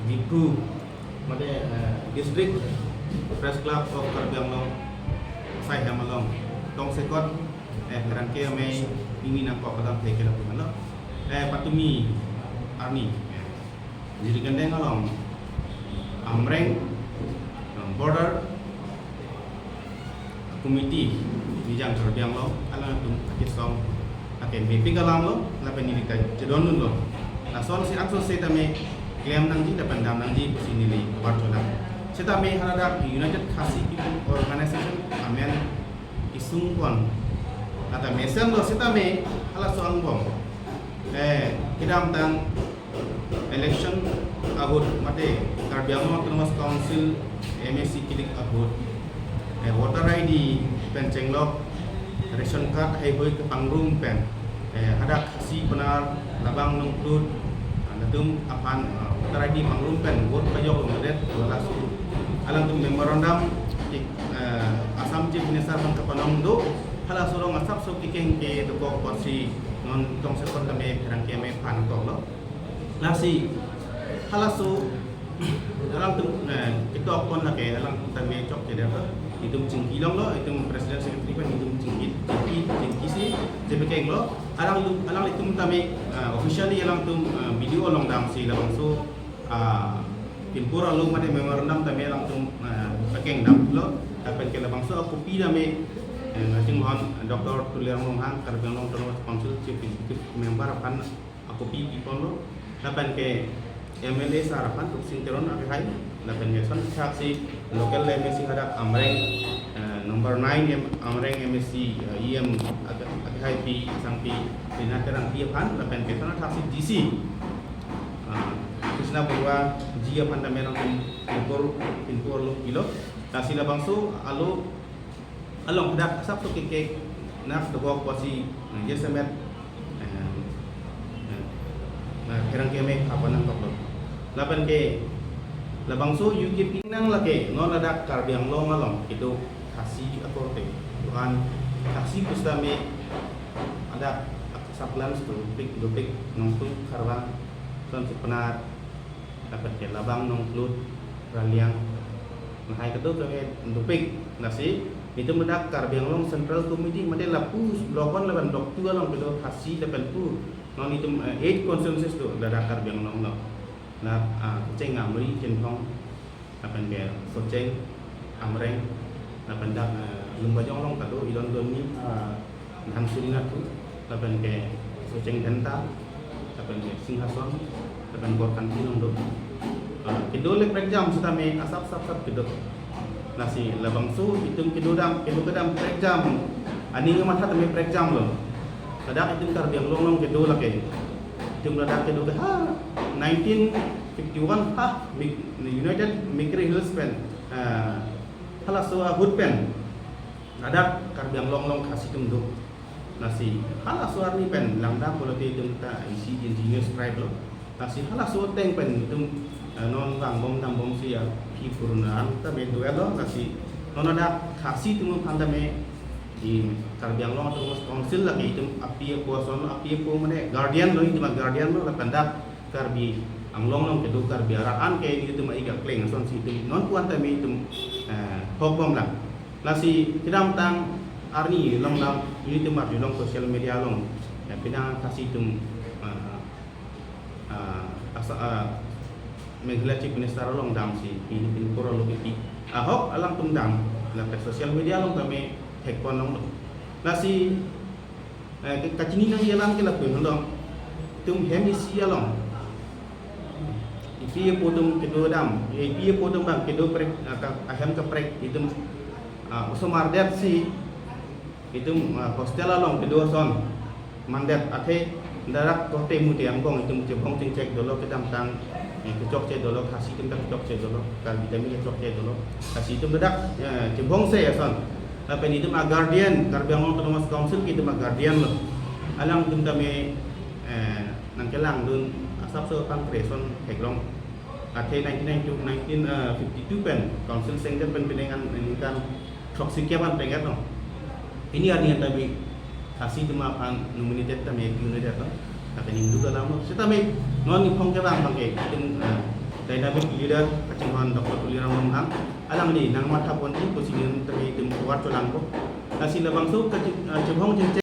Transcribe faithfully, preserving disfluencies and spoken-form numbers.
Diphu, mate, eh, District Press Club of Karbi Anglong asai hem along tongsekot, eh, Pherangke Amei pini nangkok kedam thek kedam alo, eh, patumi arni, eh, Jirikandeng along Amreng, eh, border committee Nijang Karbi Anglong alangtum akesong akemepik alam lo, lapen neli kachedondunlo. Lasonsi angsose tame klem nangji lapen dam nangji pusi neli barcholang. Setame haladak United Khasi People Organization amen isungpon ata mesenlo, setame halaso angbong, eh, kedamtang election ahut mate Karbi Anglong Autonomous Council M A C kilik ahut, eh, voter I D pen chenglok, ration card heihui kepangrum pen, eh, hadak Khasi Pnar, labang nongklut, ah, latum aphan, ah, voter I D pangrum pen vote pajok longdet, halaso alangtum memorandum, eh, Assam Chief Minister aphan kapanong do, halaso along asapso kekeng kedokok apotsi non tongsekot tame Pherangke Amei aphan toklo. Lasi halaso alangtum, eh, ketokpon lake alangtum tame chokche det, itum chingki longlo, itum president secretary pen itum chingki, chingki, chingkisi jepekenglo. Alangtum, alanglitum tame, eh, officially alangtum, eh, B D O along damsi labangso, ah, pinpur alo mate memorandum tame alangtum, eh, pekeng damlo. Lapen ke labangso a-copy tame, eh, nangchinghon Doctor Tuliram Ronghang, Karbi Anglong Autonomous Council Chief Executive Member aphan a-copy piponlo. Lapen ke M L A sir aphan, Tuliram Sing Teron akehai, lapen ke son thaksi local M A C hadak Amreng, eh, number nine M, Amreng M A C, eh, E M ake-, akehai Pi Sangpi Rina Terangpi aphan, lapen ke son thaksi D C, eh, Krishna Baruah ji aphan tame nangtum pinpur, pinpur lo pilo. Lasi labangso alo along hadak asapso kekek nak dokok apotsi, eh, jasemet, eh, eh, eh, Pherangke Amei aphan nangkoklo. Lapen ke labangso U K P nang lake non hadak Karbi Anglong along kedo Khasi akorte, do-an Khasi pusitame hadak asap lands dopik, dopik Nongtung, Kharvang, Sonsi Pnar, lapen ke labang nongklut, Raliang, lahai kedo keme dopik. Lasi itum hadak Karbi Anglong Central Committee mate lapu block one lapen block two along kedo Khasi lapen pu, non itum, eh, eight constituencies do hadak Karbi Anglong lo. La, ah, Kuching, Amri, Chinthong, lapen ke Socheng, Amreng, lapen dak, eh, Lumbajong along ta do, Ilon Dolmi, ah, Dhansiri Nathur, lapen ke Socheng Dhenta, lapen ke Singhason, lapen Korkanthi along do. Ah, kedo le prekjam setame asap sap sap kedo. Lasi labangso itum kedo dam, kedo kedam prekjam, aning matha tame prekjam lo. Hadak itum Karbi Anglong along kedo lake, itum ladak kedo ke ha nineteen fifty-one ha Mik-, United Mikir Hills pen, ah, halaso ahut pen hadak Karbi Anglong along Khasi atum do. Lasi halaso arni pen langdam pulote itum ta isi indigenous tribe lo. Lasi halaso ateng pen itum, eh, non vangbom dambomsi aphi purun an tame do-etlo. Lasi non hadak Khasi atum aphan tame i Karbi Anglong Autonomous Council lake itum api apo ason, api apo mane guardian lo, itum a-guardian lo, lapen dak Karbi Anglong along kedo Karbi arat an ke nelitum a-ik akleng asonsi itum non pu-an tame itum, eh, hokbomlang. Lasi kedamtang arni along dam, nelitum arjulong social media along, eh, pini Khasi atum, eh, eh, asa, eh, Meghalaya Chief Minister along damsi pini pinpur alo kipi ahok alangtum dam, lapen social media along tame thekpon longlo. Lasi, eh, ke kachini nangji alam ke lapu-an lo. Itum hem isi along ipi apo atum kedo dam, ipi apo atum bang kedo prek, ah, ka-, ahem kaprek itum, ah, osomar detsi itum, ah, hostel along kedo ason mandet athe darak kote mute angbong itum chebong chingchek dolo, kedamtang, eh, kechokche dolo, Khasi atum ta kechokche dolo, Karbi tame kechokche dolo. Lasi itum darak, eh, chebongse ason. Lapen itum a-guardian, Karbi Anglong Autonomous Council ke itum a-guardian lo. Alangtum tame, eh, nangkelangdun asapso pangkre ason theklong. Athe nineteen ninety-two, nineteen, eh, fifty-two pen council sengdet pen pini an ningkan throksi kep an pengkep lo. Pini arni an tame Khasi atum aphan nominated tame pi-un'edet lo. Lapen ingduk alam lo. Setame non niphong kevang abang ke itum, eh, Dynamic leader kachinghon Doctor Tuliram Ronghang, alangli nangmathaponji pusi nelitum tovar cholangpo. Lasi labangso kachi-, ah, chevang chengche